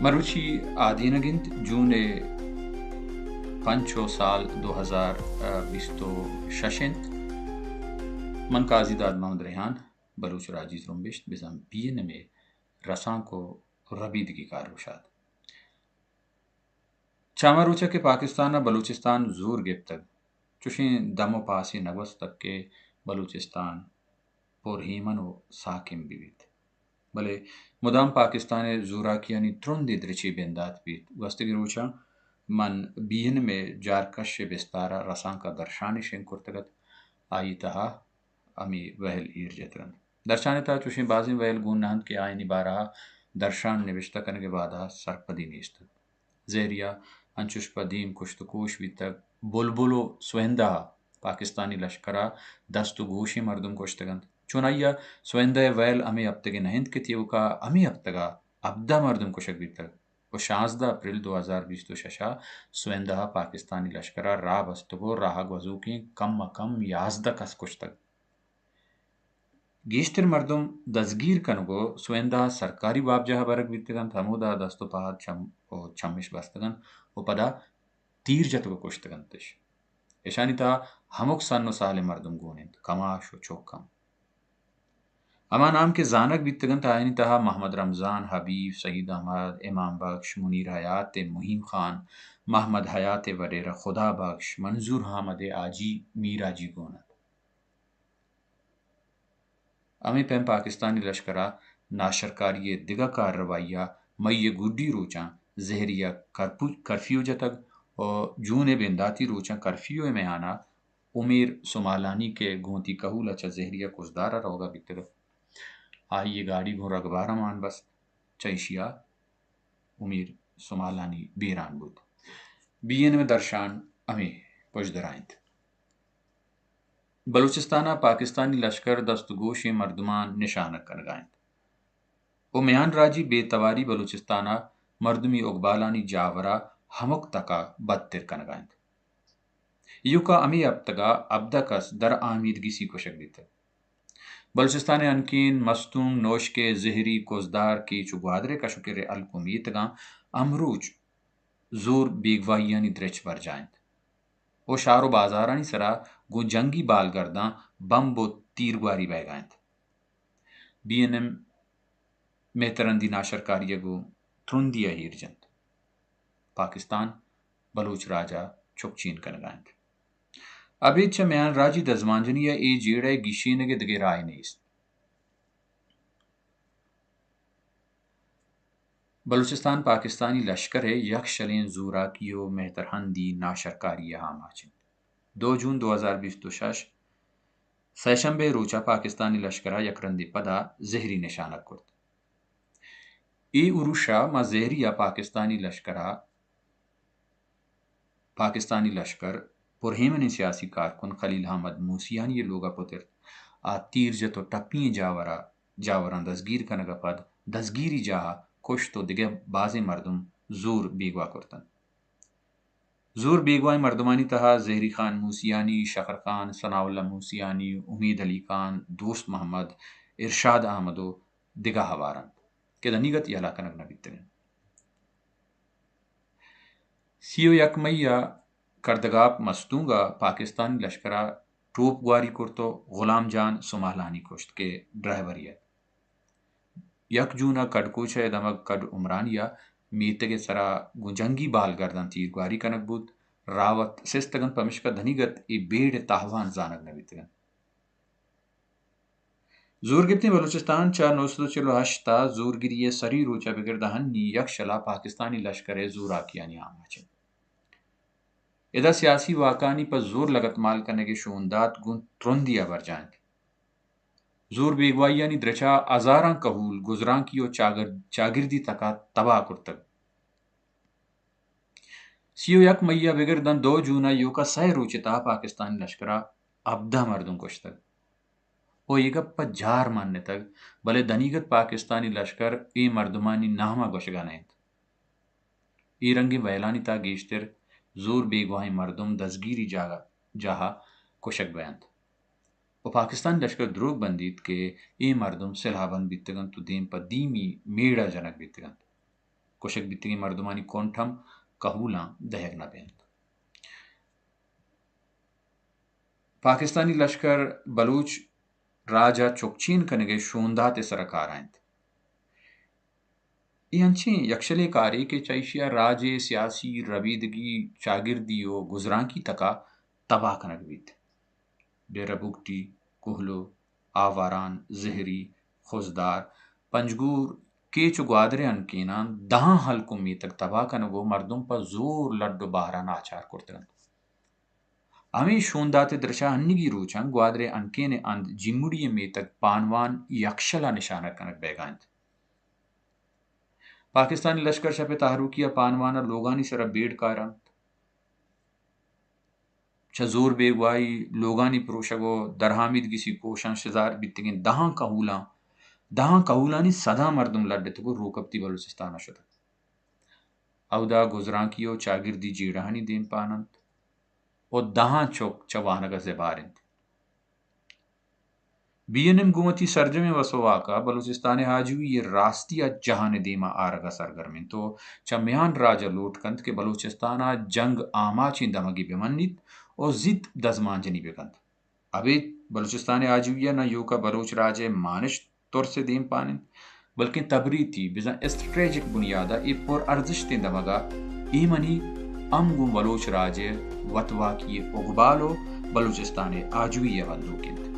مروچی آدینگ انت، جون ء پنچ ء سال دو ہزار بیست ء شش انت۔ من قاضی داد محمد ریحان، بلوچ راجی زرمبشت بزاں بی این ایم ء رسانک ء ربیدگی کارگشاد۔ چہ ہما روچ ء کہ پاکستان ء بلوچستان زور گپتگ، چوشیں دم ء پاسے نہ گوستگ کہ بلوچستان پر ایمن ء ساکن بہ بیت، بلے مدام پاکستان ء زوراکیانی ترندیں درچے بندات بیت۔ گوستگیں روچاں من بی این ایم ء جارکش ء بستار ء رسانک ء درشانے شنگ کرتگ ات، آئی ء تہا ہمے ویل ایر جتگ انت۔ درشان ء تہا چوشیں بازیں ویل گون نہ انت کہ آیانی بارہ ء درشان نبشتہ کنگ ء بعد ء سرپدی نیست انت۔ زہری ء انچوش پہ دیم کشت ء کوش بیتگ، بلبل ء سویندا ء پاکستانی لشکر ء دست ء گوشیں مردم کشتگ انت۔ چونائی ء سویندا ء ویل ہمے ہپتگ ء نہ انت کہ تیوکا ہمے ہپتگ ء ہبدہ مردم کشگ بیتگ ء شانزدہ اپریل دو ہزار بیست ء شش ء سویندا ء پاکستانی لشکر ء راہ بستگ ء راہ گوزوکیں کم ء کم یازدہ کس کشتگ۔ گیشتر مردم دزگیر کنگ ء سویندا سرکاری وابجاہ ء برگ بیتگ انت، ہمودا دست ء پاد چم ء چمش بستگ انت ء پدا تیر جتگ ء کشتگ انتش۔ اشانی تہا ہمک سن ء سال ء مردم گون انت، کماش ء چک ہم۔ ہما نام کہ زانگ بیتگ انت، آیانی تہا محمد رمضان، حبیب، سعید احمد، امام بخش، منیر حیات ء مہیم خان، محمد حیات ء وڈیرہ خدا بخش، منظور احمد ء حاجی میر حاجی گون انت۔ ہمے پیم پاکستانی لشکر ء ناشرکاری ء دگہ کارروائی ء مئی ء گڈی روچاں زہری ء کرپو-، کرفیو جتگ ء جون ء بنداتی روچاں کرفیو ء میان ء امیر سمالانی کہ گوں وتی کہول ء چہ زہری ء کزدار ء روگ ء بیتگ ات، آئی ء گاڑی گوں رگبار ء مان بست، چہ ایشی ء امیر سمالانی بیران بوت۔ بی این ایم ء درشان ہمے پژدر ء انت۔ بلوچستان ء پاکستانی لشکر دستگوشیں مردماں نشانگ کنگ ء انت و میان راجی بے تواری بلوچستان ء مردمی اگبالانی جاور ء ہمک تک ء بدتر کنگ ء انت۔ ایوکا ہمے ہپتگ ء ہبدہ کس در آمیدگسی کشگ بیتگ۔ بلوچستان ء ہنکین مستونگ، نوشکے، زہری، کزدار، کیچ و گوادر ء کشوکر ء ہلک و میتگاں ہمروچ زور بیگواہیانی درچ برجاہ انت و شہر و بازارانی سرا گوں جنگی بالگرداں بمب و تیرگواری بئیگا انت۔ بی این ایم مہترندی ناشرکاری ء گوں ترندی ء ایر جنت۔ پاکستان بلوچ راج ء چکچین کنگا انت۔ ابید چہ میان راجی دزمانجنی ء اے جیڑہ ء گیشینگ ء دگہ راہے نیست۔ بلوچستان پاکستانی لشکر ء یکشلیں زوراکی و مہترہندی ناشرکاری ء آماچ انت۔ دو جون دو ہزار بیست و شش، سئے شنبے ء روچ ء پاکستانی لشکر ء یک رندے پدا زہری نشانگ کرت۔ اے اروش ء ماں زہری ء پاکستانی لشکر ء پاکستانی لشکر پر ایمنیں سیاسی کارکن خلیل احمد موسیانی ء لوگ ء پترت۔ آ تیر جت و ٹپی ئیں جاور ء، جاوراں دزگیر کنگ ء پد دزگیری جاہ ء کشت و دگہ بازیں مردم زور بیگواہ کرت انت۔ زور بیگواہیں مردمانی تہا زہری خان موسیانی، شخر خان، ثناء اللہ موسیانی، امید علی خان، دوست محمد، ارشاد احمد و دگہ ہوار انت کہ دنیگت یلہ کنگ نہ بیتگ انت۔ سی و یک مئی ء کردگاپ مستونگ ء پاکستانی لشکر ء ٹوپ گواری کرت و غلام جان سمالانی کشت کہ ڈرائیورے ات۔ یک جون ء کڈکوچہ ء دمگ کڈ عمرانی ء میتگ ء سرا گوں جنگی بالگرداں تیرگواری کنگ بوت، راوت سستگ انت، پمشکا دنیگت اے بیڑ ء تاوان زانگ نہ بیتگ انت۔ زورگپتیں بلوچستان چہ نو سد و چل و ہشت ء زورگری ء سری روچ ء بگر داں ہنی یک شلا پاکستانی لشکر ء زوراکیانی آماچ انت۔ ادا سیاسی واکانی پہ زور لگتمال کنگ ء شوندات گوں ترندی ء برجاہ انت۔ زور بیگواہیانی درچ ء ہزاراں کہول، گزرانکی و چاگر-، چاگردی تک ء تباہ کرتگ۔ سی و یک مئی ء بگر داں دو جون ء ایوکا سئے روچ ء تہا پاکستانی لشکر ء ہبدہ مردم کشتگ و اے گپ پہ جار منتگ، بلے دنیگت پاکستانی لشکر اے مردمانی نام ء گوشگ ء نہ انت۔ اے رنگیں ویلانی تہا گیشتر زور بیگواہیں مردم دزگیری جاگہ، جاہ ء کشگ بینت و پاکستانی لشکر دروگ بندیت کہ اے مردم سلاہ بند بیتگ انت و دیم پہ دیمی میڑ ء جنگ بیتگ انت۔ کشگ بیتگیں مردمانی کنٹ ہم کہولاں دئیگ نہ بنت۔ پاکستانی لشکر بلوچ راج ء چکچین کنگ ء شوندات ء سرا کارا انت۔ اے انچیں یکشلیں کارے کہ چہ ایشی ء راج ء سیاسی، ربیدگی، چاگردی و گزرانکی تکا تباہ کنگ بیت۔ ڈیرہ بگٹی، کوہلو، آواران، زہری، خضدار، پنجگور، کیچ و گوادر ء انکیناں دہاں ہلک و میتگ تباہ کنگ و مردم پہ زور لڈ و بہرا ناچار کرتگ انت۔ ہمے شوندات ء درشا انیگی روچاں گوادر ء انکین ء ہند جیمڑی ء میتگ پانوان یکشل ء نشانگ کنگ بیگا انت۔ پاکستانی لشکر شپ ء تہروکی ء پانوان ء لوگانی سرا بیڑ کارنت۔ چہ زور بیگواہی، لوگانی پروشگ و درہامیدگسی کوشاں شزار بیتگیں دہاں کہولاں، دہاں کہولانی سداں مردم لڈتگ و روکپتی بلوچستان ء شتگ۔ اودا گزرانکی و چاگردی جیڑہانی دیم پان انت و دہاں چک چہ وانگ ء زبہر انت۔ بی این ایم گوں وتی سرجمیں وس و واک ء بلوچستان ء آجوئی ء راستی ء جہان ء دیما آرگ ء سرگرم انت و چہ میان راج ء لوٹ کنت کہ بلوچستان ء جنگ آماچیں دمگے بہ منیت و زیت دزمانجنی بہ کنت۔ ابید بلوچستان ء آجوئی ء نہ ایوک ء بلوچ راج ء مانشت ترس ء دیم پان انت، بلکیں تبریتی بزاں اسٹریٹجک بنیاد ء اے پر ارزشتیں دمگ ء ایمنی ہم گوں بلوچ راج ء وتواکی ء اگبال و بلوچستان ء آجوئی ء بندوک انت۔